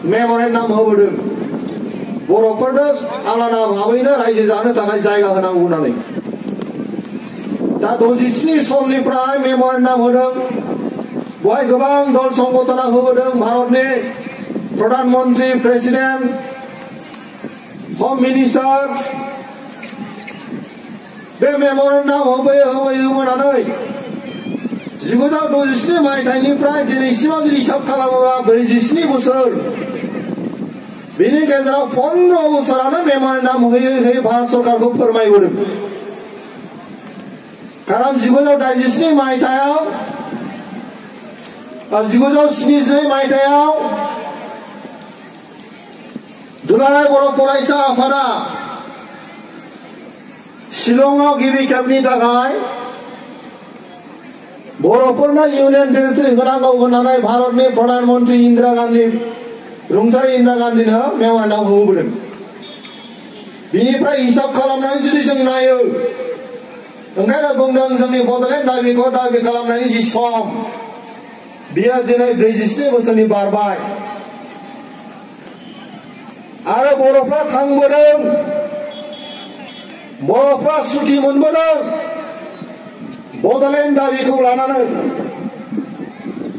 मेम'रेन्डाम होबोदों बर'फोरनो आलादा भाबैनो रायजो जानो थाखाय जायगा होनांगौ होननानै दा 67 समनिफ्राय मेम'रेन्डाम होदों बेवहाय गोबां दल संगठना होबोदों भारतनि प्रधानमन्त्री प्रेसिडेन्ट होम मिनिस्टार बे मेम'रेन्डाम होबोनानै 1967 मायथाइनिफ्राय दिनैसिमाव जुदि हिसाब खालामोबा 47 बोसोर बेनि गेजेराव 15 बोसोरानो मेम'रेन्डाम होयै भारत सरकारखौ फोरमायबोदों कारण 1967 मायथाइयाव 1972 मायथाइयाव दुलाराय बर' फरायसा आफादा शिलंआव गिबि खेबनि थाखाय बर'फोरनो इउनियन टेरिटरि होनांगौ होननानै भारतनि प्रधानमन्त्री रुंसारि इन्दिरा गान्धीनो मेम'रेन्डाम होबोदों बिनिफ्राय हिसाब खालामनानै जुदि जों नायो ओंखायनो बुंदों जोंनि बड'लेण्ड दाबिखौ दाबि खालामनायनि जि सम बियो दिनै 47 बोसोरनि बारबाय आरो बर'फ्रा थांबोदों बर'फ्रा सुथि मोनबोदों बड'लेण्ड दाबिखौ लानानै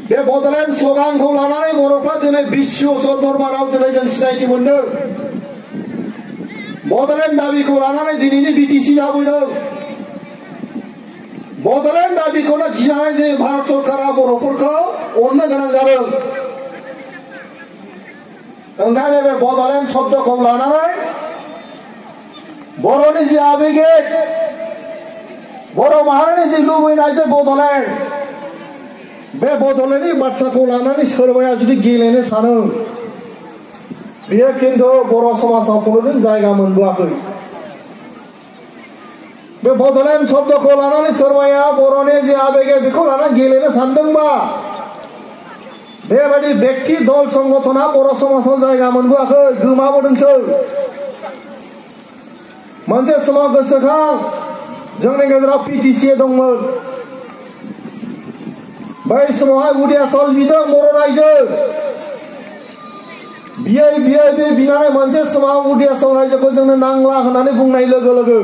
बे बड'लेण्ड स्ल'गानखौ लानानै बर'फ्रा दिनै बिश्व दरबाराव दिनै जों सिनायथि मोनदों बड'लेण्ड दाबिखौ लानानै दिनैनि बिटिसि जाबोदों बड'लेण्ड दाबिखौनो गिनानै दिनै भारत सरकारा बर'फोरखौ अननो गोनां जादों ओंखायनो बे बड'लेण्ड शब्दखौ लानानै बर'नि जि आबेगिक बर' माहारिनि जि लुबैनाय जे बड'लेण्ड बे बड'लेण्डनि बाथ्राखौ लानानै सोरबाया जुदि गेलेनो सानो बेयो खिन्थु बर' समाजाव खुनुदिन जायगा मोनबोआखै बे बड'लेण्ड शब्दखौ लानानै सोरबाया बर'नि जि आबेगे बेखौ लानानै गेलेनो सानदोंबा बेबायदि व्यक्ति दल संगठना बर' समाजाव जायगा मोनबोआखै गोमाबोदोंसो मोनसे समाव गोसोखां जोंनि गेजेराव पिटिसि दंमोन बै समावहाय उदियासल बिदों बर' रायजो बियै बिनानै मोनसे समाव उदियासल रायजोखौ जोंनो नांला होननानै बुंनाय लोगो लोगो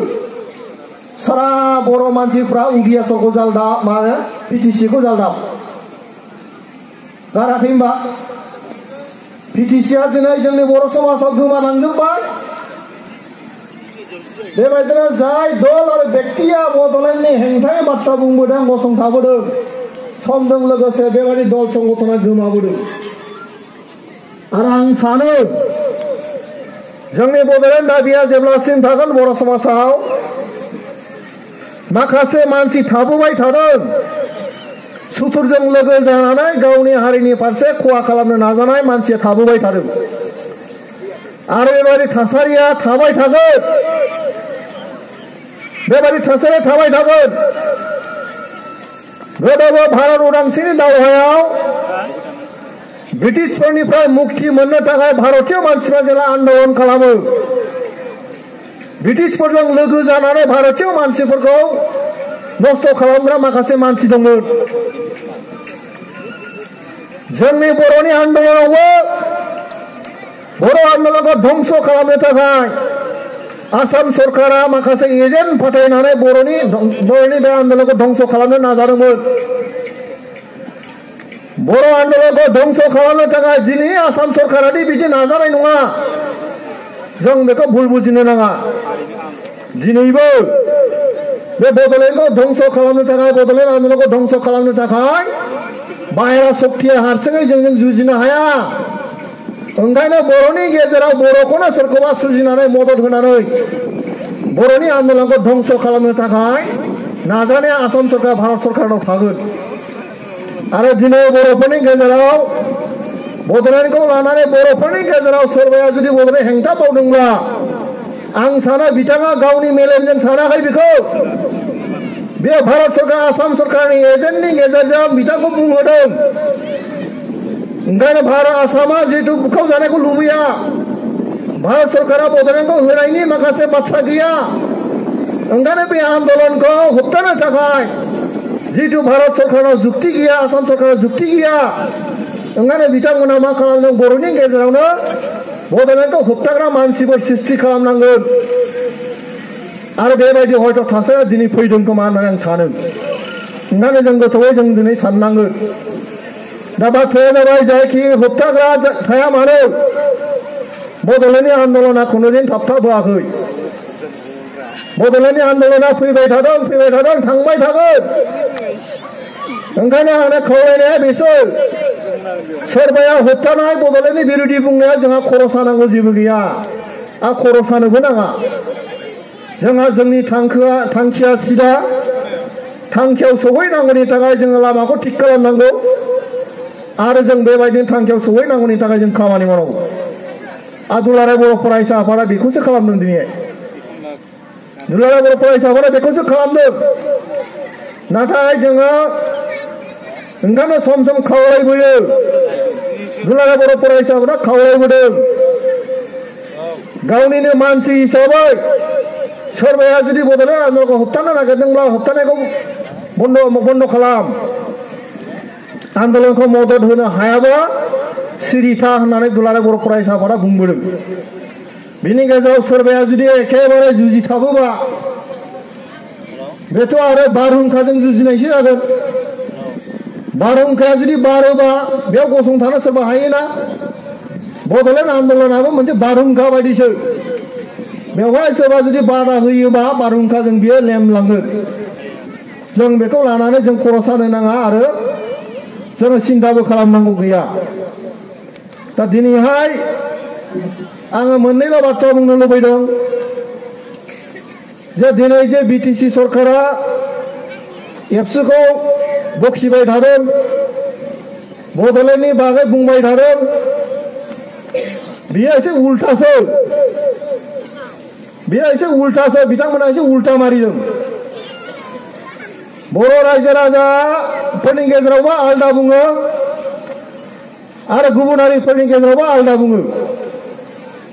सारा बर' मानसिफ्रा उदियासलखौ जालदाब मानो पिटिसिखौ जालदाब गाराखै होनबा पिटिसिया दिनै जोंनि बर' समाजाव गोमालांजोब्बाय बेबायदिनो जाय दल आरो व्यक्तिया बड'लेण्डनि हेंथायै बाथ्रा बुंबोदों गसंथाबोदों समजों लोगोसे बेबायदि दल संगठना गोमाबोदों आरो आं सानो जोंनि बड'लेण्ड दाबिया जेब्लासिम थागोन बर' समाजाव माखासे मानसि थाबोबाय थादों सुथुरजों लोगो जानानै गावनि हारिनि फारसे खहा खालामनो नाजानाय मानसिया थाबोबाय थादों आरो बेबायदि थासारिया थाबाय थागोन बेबायदि थासारिया थाबाय थागोन गोदोबो भारत उदांस्रिनि दावहायाव ब्रिटिशफोरनिफ्राय मुक्ति मोननो थाखाय भारतीय मानसिफ्रा जेला आन्दलन खालामो ब्रिटिशफोरजों लोगो जानानै भारतीय मानसिफोरखौ नस्थ' खालामग्रा माखासे मानसि दंमोन जोंनि बर'नि आन्दलनावबो बर' आन्दलनखौ ध्वंस खालामनो थाखाय आसाम सरकारा माखासे एजेन्ट फाथायनानै बर'नि बे आन्दलनखौ ध्वंस खालामनो नाजादोंमोन बर' आन्दलनखौ ध्वंस खालामनो थाखाय दिनै आसाम सरकारा बिदि नाजानाय नङा जों बेखौ भुल बुजिनो नाङा दिनैबो बे बड'लेण्डखौ ध्वंस खालामनो थाखाय बड'लेण्ड आन्दलनखौ ध्वंस खालामनो थाखाय बाहेरा शक्तिया हारसिङै जोंजों जुजिनो हाया ओंखायनो बर'नि गेजेराव बर'खौनो सोरखौबा सुजिनानै मदद होनानै बर'नि आन्दलनखौ ध्वंस खालामनो थाखाय नाजानाया आसाम सरकार भारत सरकारनाव थागोन आरो दिनै बर'फोरनि गेजेराव बड'लेण्डखौ लानानै बर'फोरनि गेजेराव सोरबाया जुदि बड'लेण्ड हेंथा मावदोंब्ला आं सानो बिथाङा गावनि मेलेमजों सानाखै बेखौ बे भारत सरकार आसाम सरकारनि एजेन्टनि गेजेरजों बिथांखौ बुंहोदों ओंखायनो भारत आसामा जिहेतु बुखावजानायखौ लुबैया भारत सरकारा बड'लेण्डखौ होनायनि माखासे बाथ्रा गैया ओंखायनो बे आन्दलनखौ होबथानो थाखाय जिहेतु भारत सरकाराव जुक्ति गैया आसाम सरकाराव जुक्ति गैया ओंखायनो बिथांमोना मा खालामदों बर'नि गेजेरावनो बड'लेण्डखौ होबथाग्रा मानसिफोर सृष्टि खालामनांगोन आरो बेबायदि हयथ' थासारिया दिनै फैदों खोमा होननानै आं सानो ओंखायनो जों गोथौवै जों दिनै साननांगोन दा बाथ्राया जाबाय जायखि होबथाग्रा थाया मानो बड'लेण्डनि आन्दलना खुनुदिन थाबथाबोआखै बड'लेण्डनि आन्दलना फैबाय थादों थांबाय थागोन ओंखायनो आंनो खावलायनाया बिसोर सोरबाया होबथानाय बड'लेण्डनि बिरोधि बुंनाया जोंहा खर' सानांगौ जेबो गैया आरो खर' सानोबो नाङा जोंहा जोंनि थांखिया सिदा थांखियाव सौहैनांगौनि थाखाय जोङो लामाखौ थिग खालामनांगौ आरो जों बेबायदिनो थांखियाव सौहैनांगौनि थाखाय जों खामानि मावनांगौ आरो दुलाराय बर' फरायसा आफादा बेखौसो खालामदों दिनै दुलाराय बर' फरायसा आफादा बेखौसो खालामदों नाथाय जोङो ओंखायनो सम सम खावलायबोयो दुलाराय बर' फरायसा आफादा खावलायबोदों गावनिनो मानसि हिसाबै सोरबाया जुदि बड'लेण्ड आन्दलनखौ होबथानो नागिरदोंब्ला होबथानायखौ बन्द खालाम आन्दलनखौ मदद होनो हायाबा सिरिथा होननानै दुलाराय बर' फरायसा आफादा बुंबोदों बिनि गेजेराव सोरबाया जुदि एखेबारे जुजिथाबोबा बेथ' आरो बारहुंखाजों जुजिनायसो जागोन बारहुंखाया जुदि बारोबा बेयाव गसंथानो सोरबा हायोना बड'लेण्ड आन्दलनाबो मोनसे बारहुंखा बायदिसो बेवहाय सोरबा जुदि बादा होयोबा बारहुंखाजों बियो लेमलाङो जों बेखौ लानानै जों खर' सानो नाङा आरो जोङो सिन्थाबो खालामनांगौ गैया दा दिनैहाय आङो मोननैल' बाथ्रा बुंनो लुबैदों जे दिनै जे बिटिसि सरकारा एबसुखौ बखिबाय थादों बड'लेण्डनि बागै बुंबाय थादों बियो एसे उल्टासो बिथांमोना एसे उल्टा मारिदों बर' रायजो राजाफोरनि गेजेरावबो आलदा बुङो आरो गुबुन हारिफोरनि गेजेरावबो आलदा बुङो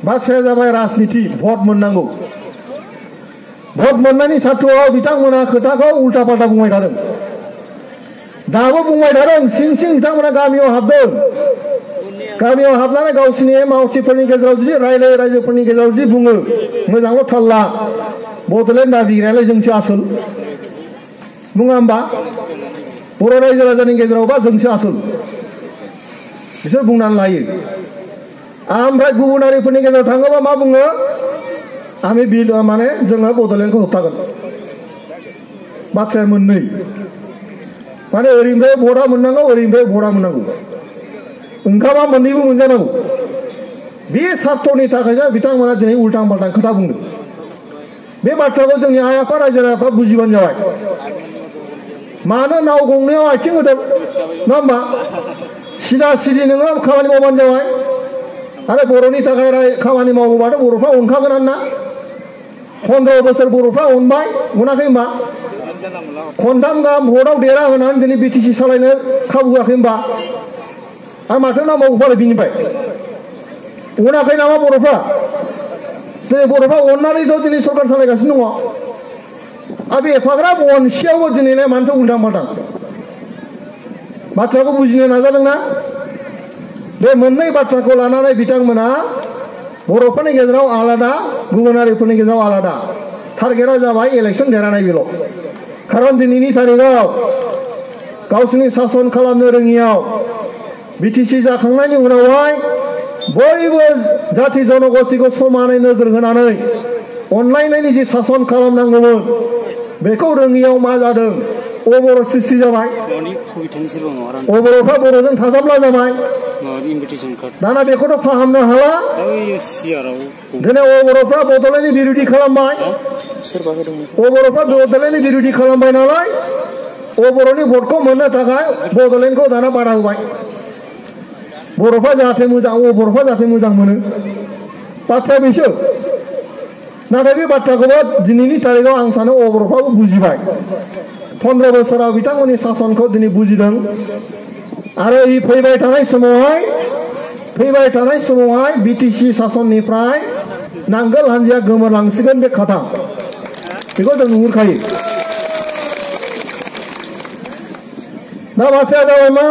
बाथ्राया जाबाय राजनिति भट मोननांगौ भट मोननायनि सार्थआव बिथांमोना खोथाखौ उल्टा पाल्टा बुंबाय थादों दाबो बुंबाय थादों सिं बिथांमोना गामियाव हाबदों गामियाव हाबनानै गावसिनि मावथिफोरनि गेजेराव जुदि रायजोफोरनि गेजेराव जुदि बुङो मोजाङै थाल ला बड'लेण्ड दाबिग्रायालाय जोंसो आसोल बुङा होमबा बर' रायजो राजानि गेजेरावबा जोंसो आसोल बिसोर बुंनानै लायो ओमफ्राय गुबुन हारिफोरनि गेजेराव थाङोबा मा बुङो आमी बिल माने जोङो बड'लेण्डखौ होबथागोन बाथ्राया मोननै माने ओरैनिफ्राय भटआ मोननांगौ ओरैनिफ्राय भटआ मोननांगौ ओंखामा मोननैबो मोनजानांगौ बे सार्थनि थाखायसो बिथांमोना दिनै उल्टां फाल्टां खोथा बुंदों बे बाथ्राखौ जोंनि आइ आफा रायजो राजाफ्रा बुजिबानो जाबाय मानो नाव गंनायाव आथिं होदों नङा होमबा सिदा सिदि नोङो खामानि मावबानो जाबाय आरो बर'नि थाखाय खामानि मावोबाथ' बर'फ्रा अनखागोन ना 15 बोसोर बर'फ्रा अनबाय अनाखै होमबा खनथाम गाहाम भटआव देरा होनानै दिनै बिटिसि सालायनो खाबु होआखै होमबा आरो माथो नांबावगौ फालाय बिनिफ्राय अनाखै नामा बर'फ्रा दिनै बर'फ्रा अननानैथ' दिनै सरकार सालायगासिनो दङ आरो बे एफाग्राब अनसेयावबो दिनैलाय मानोथो उल्टां फाल्टां बाथ्राखौ बुजिनो नाजादोंना बे मोननै बाथ्राखौ लानानै बिथांमोना बर'फोरनि गेजेराव आलादा गुबुन हारिफोरनि गेजेराव आलादा टारगेटआ जाबाय इलेक्सन देरहानाय बेल' खारन दिनैनि तारिखआव गावसोरनि सासन खालामनो रोङियाव बिटिसि जाखांनायनि उनावहाय बयबो जाथि जनगोष्ठीखौ समानै नोजोर होनानै अनलायनायनि जि सासन खालामनांगौमोन बेखौ रोङियाव मा जादों अबर सृष्टि जाबाय अबरफ्रा बर'जों थाजाबला जाबाय दाना बेखौथ' फाहामनो हाला दिनै अबरफ्रा बड'लेण्डनि बिरोधि खालामबाय अबरफ्रा बड'लेण्डनि बिरोधि खालामबाय नालाय अबरनि भटखौ मोननो थाखाय बड'लेण्डखौ दाना बादा होबाय बर'फ्रा जाहाथे मोजां अबरफ्रा जाहाथे मोजां मोनो बाथ्राया बेसो नाथाय बे बाथ्राखौबो दिनैनि तारिखआव आं सानो अबरफ्राबो बुजिबाय 15 बोसोराव बिथांमोननि सासनखौ दिनै बुजिदों आरो फैबाय थानाय समावहाय बिटिसि सासननिफ्राय नांगोल हान्जाया गोमोरलांसिगोन बे खोथा बेखौ जों नुहुरखायो दा बाथ्राया जाबाय मा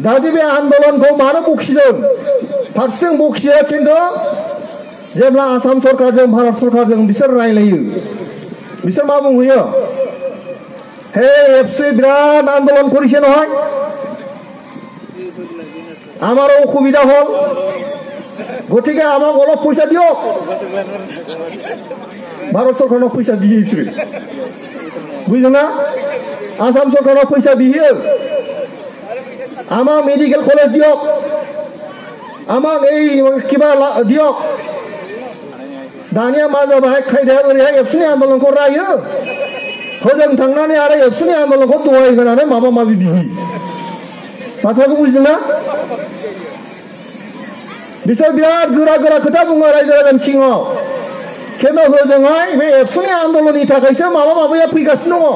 दादि बे आन्दलनखौ मानो बखिदों फारसेजों बखियो खिन्थु जेब्ला आसाम सरकारजों भारत सरकारजों बिसोर रायलायो बिसोर मा बुंहैयो हे एफसि बिराद आन्दलन करिছে নহয় আমারও অসুবিধা হল গতিকে আমাক অলপ পয়সা দিয়ক ভারত সরকারক পয়সা দিয়ে দিছে বুঝছো না আসাম সরকারক পয়সা দিয়ে আমাক মেডিকেল কলেজ দিয়ক আমাক এই কিবা দিয়ক दानिया मा जाबाय खायदाया ओरैहाय एबसुनि आन्दलनखौ रायो हजों थांनानै आरो एबसुनि आन्दलनखौ दहाय होनानै माबा माबि बिहैयो बाथ्राखौ बुजिदोंना बिसोर बिराद गोरा गोरा खोथा बुङो रायजो राजानि सिगाङाव खिन्थु हजोंहाय बे एबसुनि आन्दलननि थाखायसो माबा माबिया फैगासिनो दङ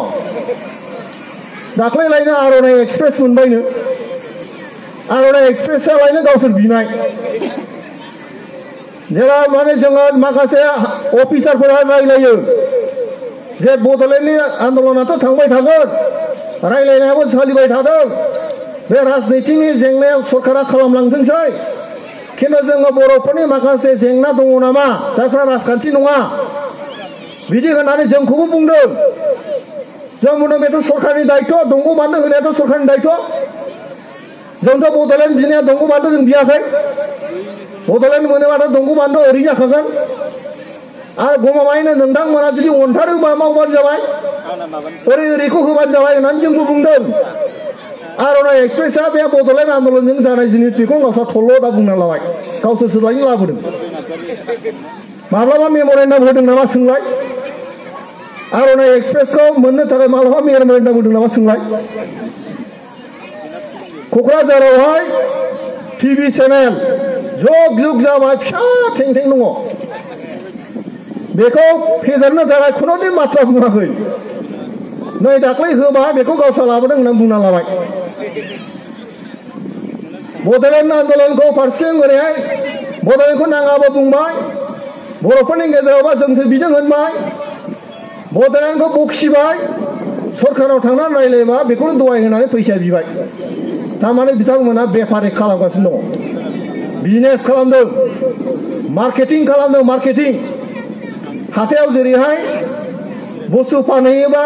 दाख्लैलायनो आर'नाइ एक्सप्रेस मोनबायनो आर'नाइ एक्सप्रेसआ लायनो गावसोर बिनाय जेला माने जोङो माखासे अफिसारफोरा रायलायो जे बड'लेण्डनि आन्दलनाथ' थांबाय थागोन रायलायनायाबो सोलिबाय थादों बे राजनितिनि जेंनायाव सरकारा खालामलांथोंसै खिन्थु जोङो बर'फोरनि माखासे जेंना दङ नामा जायफ्रा राजखान्थि नङा बिदि होननानै जोंखौबो बुंदों जों बुंदों बेथ' सरकारनि दायित्व दंग' बान्दो होनायाथ' सरकारनि दायित्व जोंथ' बड'लेण्ड बिनाया दंग' बान्दो जों बियाखै बड'लेण्ड मोनोबाथ' दंग' बान्दो ओरै जाखागोन आरो गमामायैनो नोंथांमोना जुदि अनथारोबा मावबानो जाबाय ओरै ओरैखौ होबानो जाबाय होननानै जोंबो बुंदों आर'नाइ एक्सप्रेसआ बे बड'लेण्ड आन्दलनजों जानाय जिनिस बेखौ गावस्रा थल्ल' दा बुंना लाबाय गावसोरसो लायनो लाबोदों माब्लाबा मेम'रेन्डाम होदों नामा सोंलाय आर'नाइ एक्सप्रेसखौ मोननो थाखाय माब्लाबा मेम'रेन्डाम होदों नामा सोंलाय क'क्राझारावहाय टिभि चेनेल जुग जुग जाबाय फिसा थें थें दङ बेखौ फेजेननो थाखाय खुनुदिन बाथ्रा बुङाखै नै दाख्लै होबा बेखौ गावस्रा लाबोदों होननानै बुंना लाबाय बड'लेण्ड आन्दलनखौ फारसेजों ओरैहाय बड'लेण्डखौ नाङाबो बुंबाय बर'फोरनि गेजेरावबा जोंसो बिदों होनबाय बड'लेण्डखौ बखिबाय सरकाराव थांनानै रायलायबा बेखौनो दहाय होनानै फैसा बिबाय थारमाने बिथांमोना बेफारि खालामगासिनो दङ बिजनेस खालामदों मार्केटिं खालामदों मार्केटिं हाथायाव जेरैहाय बुस्थु फानहैयोबा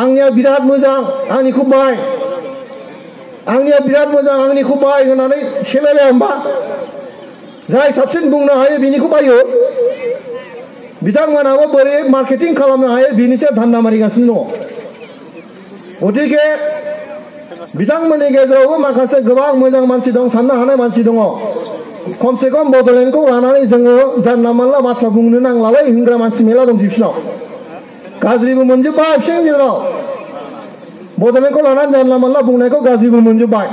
आंनिया बिराद मोजां आंनिखौ बाय आंनिया बिराद मोजां आंनिखौ बाय होननानै सेलायलाया होमबा जाय साबसिन बुंनो हायो बिनिखौ बायो बिथांमोनाबो बोरै मार्केटिं खालामनो हायो बिनिसो धान्दा मारिगासिनो दङ गतिके बिथांमोननि गेजेरावबो माखासे गोबां मोजां मानसि दं साननो हानाय मानसि दङ खमसे खम बड'लेण्डखौ लानानै जोङो जानला मोनला बाथ्रा बुंनो नांलालै होनग्रा मानसि मेला दं बिसिनाव गाज्रिबो मोनजोब्बाय बिसोरनि गेजेराव बड'लेण्डखौ लानानै जानला मोनला बुंनायखौ गाज्रिबो मोनजोब्बाय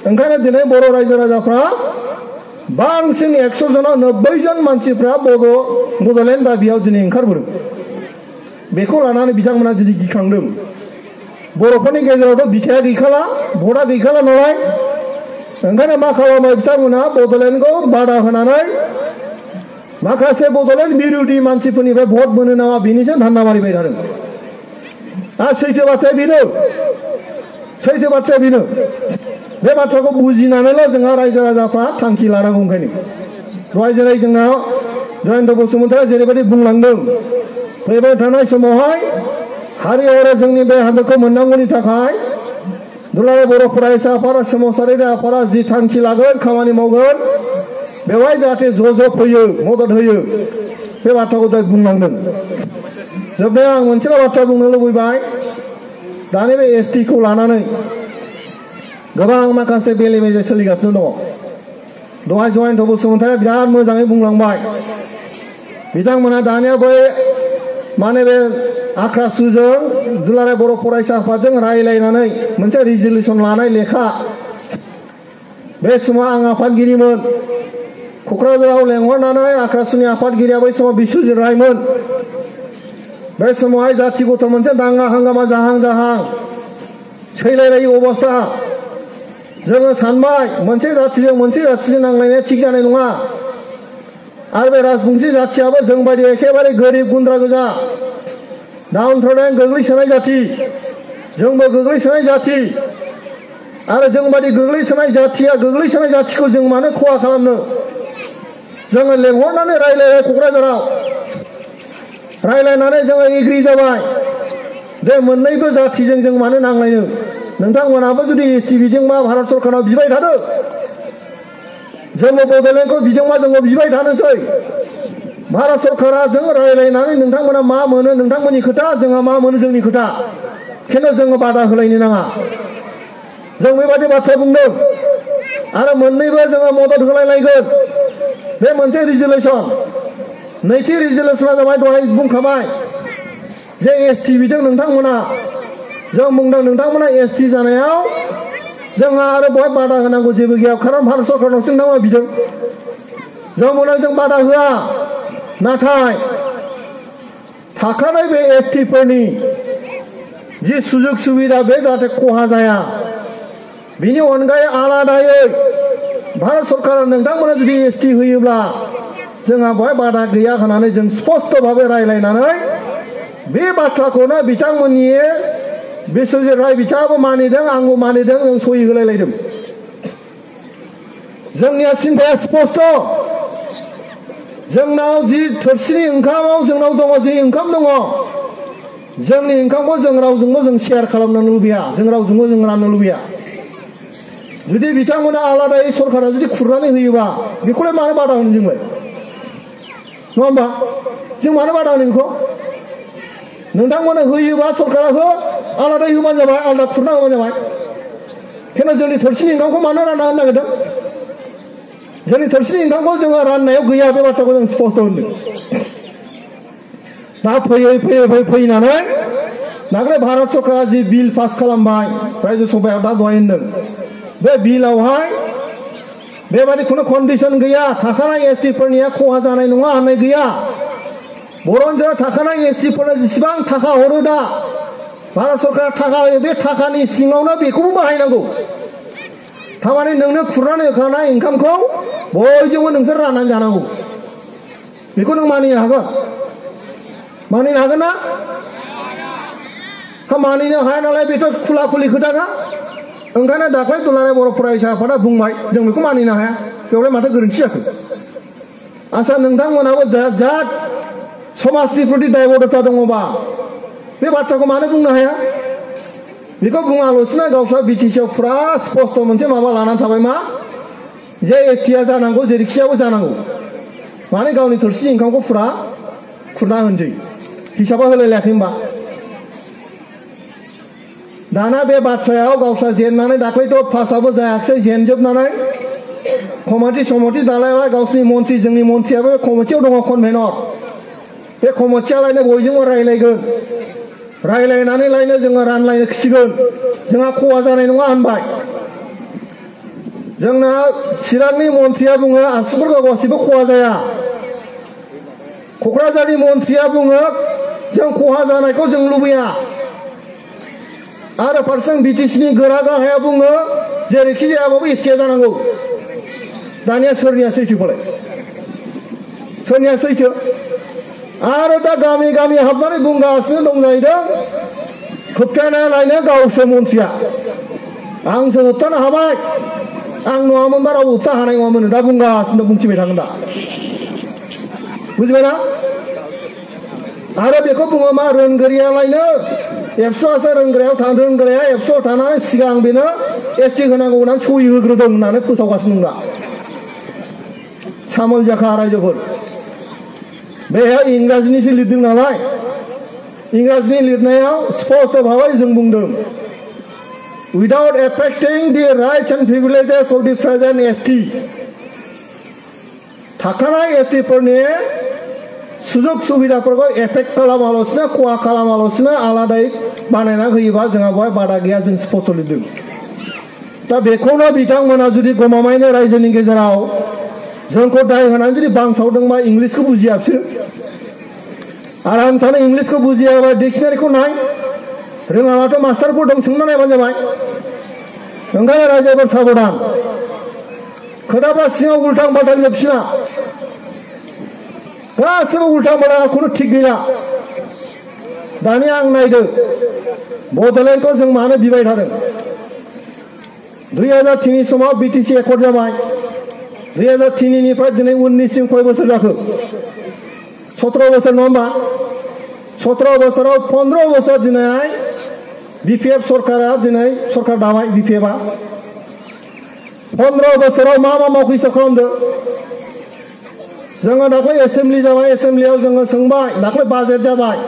ओंखायनो दिनै बर' रायजो राजाफ्रा बांसिन 100 जनाव 90 जन मानसिफ्रा बड'लेण्ड दाबियाव दिनै ओंखारबोदों बेखौ लानानै बिथांमोना दिनै गिखांदों बर'फोरनि गेजेरावथ' बिथाया गैखाला भटआ गैखाला नालाय ओंखायनो मा खालामो बिथांमोना बड'लेण्डखौ बादा होनानै माखासे बड'लेण्ड बिरोधी मानसिफोरनिफ्राय भट मोनो नामा बेनिसो धान्दा मारिबाय थादों आरो सैथो बाथ्राया बेनो बे बाथ्राखौ बुजिनानैल' जोंहा रायजो राजाफ्रा थांखि लानांगौ ओंखायनो दहाय जेरै जोंना जयन्त बसुमतारिया जेरैबायदि बुंलांदों फैबाय थानाय समावहाय हारि आरो जोंनि बे हादरखौ मोननांगौनि थाखाय दुलाराय बर' फरायसा आफाद सोमावसारारि आफादा जि थांखि लागोन खामानि मावगोन बेवहाय जाहाथे ज' फैयो मदद होयो बे बाथ्राखौ दा बुंलांदों जोबनायाव आं मोनसेल' बाथ्रा बुंनो लुबैबाय दानि बे एसटिखौ लानानै गोबां माखासे बेले बेजे सोलिगासिनो दङ दहाय जयन्त बसुमतारिया बिराद मोजाङै बुंलांबाय बिथांमोना दानिया बै माने बे आख्रासुजों दुलाराय बर' फरायसा आफादजों रायलायनानै मोनसे रिजलिउसन लानाय लेखा बे समाव आं आफादगिरिमोन क'क्राझाराव लेंहरनानै आख्रासुनि आफादगिरिया बै समाव बिस्वजित रायमोन बे समावहाय जाथि गथ' मोनसे दाङा हांगामा जाहां सैलायलायै अबस्था जोङो सानबाय मोनसे जाथिजों नांलायनाया थिग जानाय नङा आरो बे राजबंशी जाथियाबो जों बायदि एखेबारे गोरिब गुन्द्रा गोजा डाउन थ्र'नाय गोग्लैसोनाय जाथि जोंबो गोग्लैसोनाय जाथि आरो जों बादि गोग्लैसोनाय जाथिखौ जों मानो खहा खालामनो जोङो लेंहरनानै रायलायबाय क'क्राझाराव रायलायनानै जोङो एग्रि जाबाय बे मोननैबो जाथिजों जों मानो नांलायनो नोंथांमोनाबो जुदि एससि बिजोंबा भारत सरकाराव बिबाय थादो जोङो बड'लेण्डखौ बिजोंबा जोङो बिबाय थानोसै भारत सरकारा जों रायलायनानै नोंथांमोना मा मोनो नोंथांमोननि खोथा जोंहा मा मोनो जोंनि खोथा खिन्थु जोङो बादा होलायनो नाङा जों बेबादि बाथ्रा बुंदों आरो मोननैबो जोङो मदद होलायलायगोन बे मोनसे रिजोलिउसन नैथि रिजोलिउसना जाबाय दहाय बुंखाबाय जे एसटि बिदों नोंथांमोना जों बुंदों नोंथांमोना एसटि जानायाव जोंहा आरो बहाय बादा होनांगौ जेबो गैया खारन भारत सरकारनावसो नोंथांमोना बिदों जों बुंदों जों बादा होआ नाथाय थाखानाय बे एसटिफोरनि जि सुजुग सुबिदा बे जाहाथे खहा जाया बिनि अनगायै आलादायै भारत सरकारा नोंथांमोना जुदि एसटि होयोब्ला जोंहा बहाय बादा गैया होननानै जों स्पष्ट भाबै रायलायनानै बे बाथ्राखौनो बिथांमोननि बिश्वजित राय बिथाङाबो मानिदों आंबो मानिदों जों सहि होलायलायदों जोंनिया सिन्थाया स्पष्ट जोंनाव जि थोरसिनि ओंखामाव जोंनाव दङ जि ओंखाम दङ जोंनि ओंखामखौ जों रावजोंबो जों शेयार खालामनो लुबैया जों रावजोंबो जों राननो लुबैया जुदि बिथांमोना आलादायै सरकारा जुदि खुरनानै होयोबा बेखौलाय मानो बादा होनो जोंलाय नङा होमबा जों मानो बादा होनो बेखौ नोंथांमोना होयोबा सरकारा हो आलादायै होबानो जाबाय आलादा खुरना होबानो जाबाय खिन्थु जोंनि थोरसिनि ओंखामखौ मानो रानना होनो नागिरदों जोंनि थोरसिनि ओंखामखौ जोङो राननायाव गैया बे बाथ्राखौ जों स्पष्ट होनदों दा फैनानै दाख्लै भारत सरकारा जि बिल पास खालामबाय रायजो सभायाव दा दहाय होनदों बे बिलावहाय बेबादि खुनु कन्डिसन गैया थाखानाय एसटिफोरनिया खहा जानाय नङा होननाय गैया बर'जों थाखानाय एसटिफोरनो जेसेबां थाखा हरो दा भारत सरकारा थाखा होयो बे थाखानि सिङावनो बेखौबो बाहायनांगौ थारमाने नोंनो खुरनानै होखानाय ओंखामखौ बयजोंबो नोंसोर राननानै जानांगौ बेखौ नों मानिनो हागोन ना मानिनो हाया नालाय बेथ' खुला खुलि खोथाखा ओंखायनो दाख्लै दुलाराय बर' फरायसा आफादा बुंबाय जों बेखौ मानिनो हाया बेवहाय माथो गोरोन्थि जाखो आच्छा नोंथांमोनाबो जात समाजनि प्रति दायबद्धता दङबा बे बाथ्राखौ मानो बुंनो हाया बेखौ बुङाल'सिनो गावस्रा बिटिसिआव फुरा स्पष्ट मोनसे माबा लानानै थाबाय मा जे एसटिआ जानांगौ जेरैखियाबो जानांगौ माने गावनि थोरसि ओंखामखौ फुरा खुरना होनसै हिसाबा होलायलायाखै होनबा दाना बे बाथ्रायाव गावस्रा जेननानै दाख्लैथ' पासआबो जायाखिसै जेनजोबनानै कमिटि दालायबाय गावसिनि मन्थ्रि जोंनि मन्थ्रियाबो कमिटियाव दङ कनभेनर बे कमिटियालायनो बयजोंबो रायलायगोन रायलायनानै लायनो जोङो रानलायनो खिसिगोन जोंहा खहा जानाय नङा होनबाय जोंना चिरांनि मन्थ्रिया बुङो आसुगुर गासिबो खहा जाया क'क्राझारनि मन्थ्रिया बुङो जों खहा जानायखौ जों लुबैया आरो फारसेथिं बिटिसिनि गोरा गाहाया बुङो जेरैखि जायाबाबो एसटिआ जानांगौ दानिया सोरनिया सैथोखौलाय सोरनिया सैथो आरो दा गामि गामि हाबनानै बुंगासिनो दं जाहैदों होबथानाया लायनो गावसो मन्थ्रिया आंसो होबथानो हाबाय आं नङामोनबा रावबो होबथानो हानाय नङामोन दा बुंगासिनो बुंथिबाय थागोन दा बुजिबायना आरो बेखौ बुङो मा रोंगोरियालायनो एबसुआसो रोंग्राया एबसुआव थानानै सिगां बेनो एसटि होनांगौ होननानै सहि होग्रोदों होननानै फोसावगासिनो दं दा सामोल जाखा रायजोफोर बेहाय इंराजिनिसो लिरदों नालाय इंराजिनि लिरनायाव स्पष्ट भाबै जों बुंदों without affecting the rights and privileges of the present ST थाखानाय एसटिफोरनि सुजुग सुबिदाफोरखौ एफेक्ट खालामालासिनो खहा खालामालासिनो आलादायै बानायना होयोबा जोंहा बेवहाय बादा गैया जों स्पष्ट लिरदों दा बेखौनो बिथांमोना जुदि गमामायैनो रायजोनि गेजेराव जोंखौ दाय होनानै जुदि बांसावदोंबा इंलिसखौ बुजिया बिसोरो आरो आं सानो इंलिसखौ बुजियाबा डिक्सनारिखौ नाय रोङाबाथ' मास्टारफोर दं सोंना नायबानो जाबाय ओंखायनो रायजोफोर साबधान खोथाफ्रा सिङाव उल्टां बाल्टां जोबसिना गासिबो उल्टां बाल्टां खुनु थिग गैला दानिया आं नायदो बड'लेण्डखौ जों मानो बिबाय थादों 2003 समाव बिटिसि एकर्ड जाबाय 2003 निफ्राय दिनै 19 सिम कय बोसोर जाखो 17 बोसोर नङा होमबा 17 बोसोराव 15 बोसोर दिनै बिपिएफ सरकारा दिनै सरकार दाबाय बिपिएफआ 15 बोसोराव मा मावखो खालामदो जोङो दाख्लै एसेम्बलि जाबाय एसेम्बलियाव जोङो सोंबाय दाख्लै बाजेट जाबाय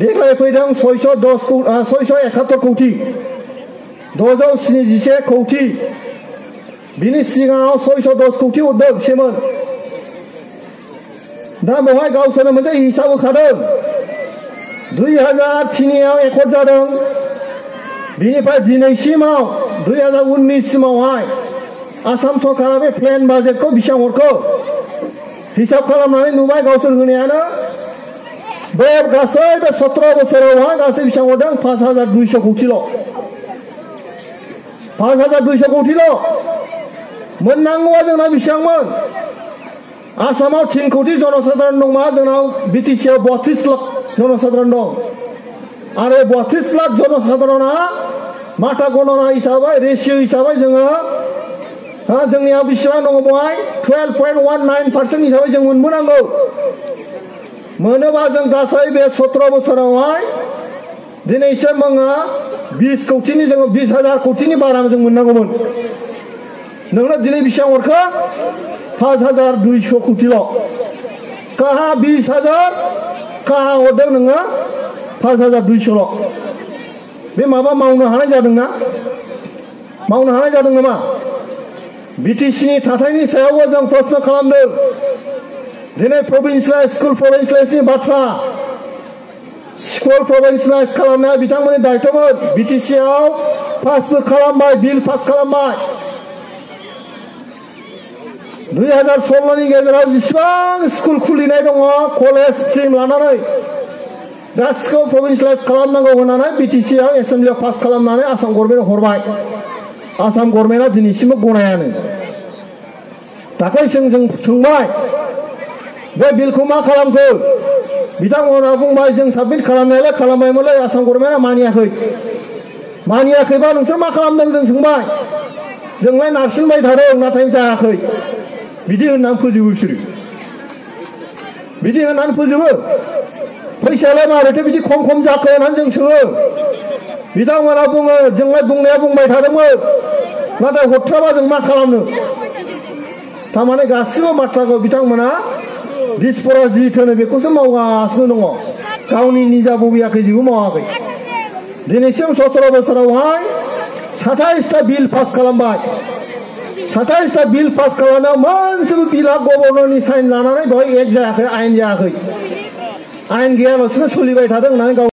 देग्लाय फैदों 671 कौटि 671 कौटि बिनि सिगाङाव 610 कौटि हरदों सेमोन दा बेवहाय गावसोरनो मोनसे हिसाब होखादों 2003 आव एकर्ड जादों बिनिफ्राय दिनैसिमाव 2019 सिमावहाय आसाम सरकारा बे प्लेन बाजेटखौ बेसेबां हरखो हिसाब खालामनानै नुबाय गावसोर होनायानो बे गासै बे 17 बोसोरावहाय गासै बेसेबां हरदों 5200 कौटिल' 5200 कौटिल' मोननांगौआ जोंना बेसेबांमोन आसामाव 3 कौटि जनसाधारण दंबा जोंनाव बिटिसिआव 32 लाख जनसाधारण दं आरो 32 लाख जनसाधारणा माथा गणना हिसाबै रेशियो हिसाबै जोङो जोंनियाव बेसेबां दङ बेवहाय 12.19% हिसाबै जों मोनबोनांगौ मोनोबा जों गासै बे 17 बोसोरावहाय दिनैसिम जोङो 20 कौटिनि जोङो 20,000 कौटिनि बारा जों मोननांगौमोन नोंनो दिनै बेसेबां हरखो 5200 कौटिल' काहा 20,000 काहा हरदों नोङो 5200ल' बे माबा मावनो हानाय जादोंना मावनो हानाय जादों नामा बिटिसिनि थाथायनि सायावबो जों प्रश्न खालामदों दिनै प्रभिन्सियेलाइज स्कुल प्रभिन्सियेलाइजनि बाथ्रा स्कुल प्रभिन्सियेलाइज खालामनाया बिथांमोननि दायित्वमोन बिटिसिआव पासबो खालामबाय बिल पास खालामबाय 2016 नि गेजेराव जेसेबां स्कुल खुलिनाय दङ कलेज स्ट्रिम लानानै गासिखौ प्रभिन्सियेलाइज खालामनांगौ होननानै बिटिसिआव एसेम्बलियाव पास खालामनानै आसाम गभर्नमेन्ट हरबाय आसाम गभर्नमेन्टआ दिनैसिमबो गनायानो दाख्लै जों सोंबाय बे बिलखौ मा खालामखो बिथांमोना बुंबाय जों साबमिट खालामनायालाय खालामबायमोनलै आसाम गभर्नमेन्टआ मानियाखैबा नोंसोर मा खालामदों जों सोंबाय जोंलाय नारसिनबाय थादों नाथाय जायाखै बिदि होननानै फोजोबो बिसोरो बिदि होननानै फोजोबो फैसायालाय मारैथो बिदि खम जाखो होननानै जों सोङो बिथांमोना बुङो जोंलाय बुंनाया बुंबाय थादोंमोन नाथाय हरथ्राबा जों मा खालामनो थारमाने गासिबो बाथ्राखौ बिथांमोना दिसपरा जि थोनो बेखौसो मावगासिनो दङ गावनि निजा बबेयाखै जेबो मावाखै दिनैसिम 17 बोसोरावहाय 27 टा बिल पास खालामबाय 27 टा बिल पास खालामनायाव मोनसेबो बिलआ गभर्नरनि साइन लानानै बेवहाय एक जायाखै आयेन जायाखै आयेन गैयालासिनो सोलिबाय थादों होननानै